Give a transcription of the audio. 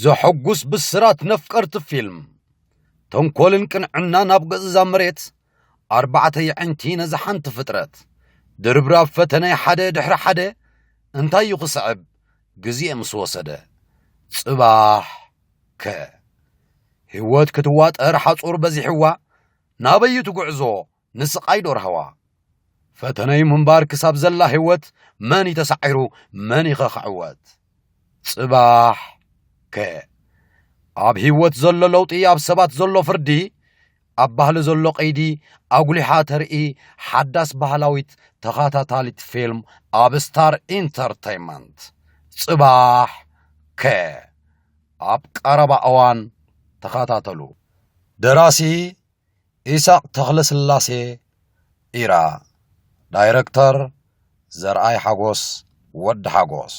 ዘሐጉስ ብስራት ነፍቀርቲ ፊልም። ተንኮልን ቅንዕና ናብ ገጽ እዛ መሬት፣ ኣርባዕተ የዕንቲ ነዛ ሓንቲ ፍጥረት። ድርብራብ ፈተነይ ሓደ ድሕሪ ሓደ እንታይ እዩ ክስዕብ? ግዜ ምስ ወሰደ። ጽባሕ ከ ህይወት ክትዋጠር ሓጹር በዚሕዋ፣ ናበይ እዩ ትጉዕዞ? ንስቓይ ዶ ርህዋ? ፈተነይ ምንባር ክሳብ ዘላ ህይወት መን እዩ ተሳዒሩ? መን እዩ ክዕወት? ጽባሕ ከ ኣብ ህይወት ዘሎ ለውጢ፣ ኣብ ሰባት ዘሎ ፍርዲ፣ ኣብ ባህሊ ዘሎ ቀይዲ ኣጉሊሓ ተርኢ ሓዳስ ባህላዊት ተኸታታሊት ፊልም ኣብ ስታር ኢንተርተይንመንት። ጽባሕ ከ ኣብ ቀረባ እዋን ተኸታተሉ። ደራሲ ኢሳቕ ተኽለስላሴ፣ ኢራ። ዳይረክተር ዘርኣይ ሓጎስ ወዲ ሓጎስ።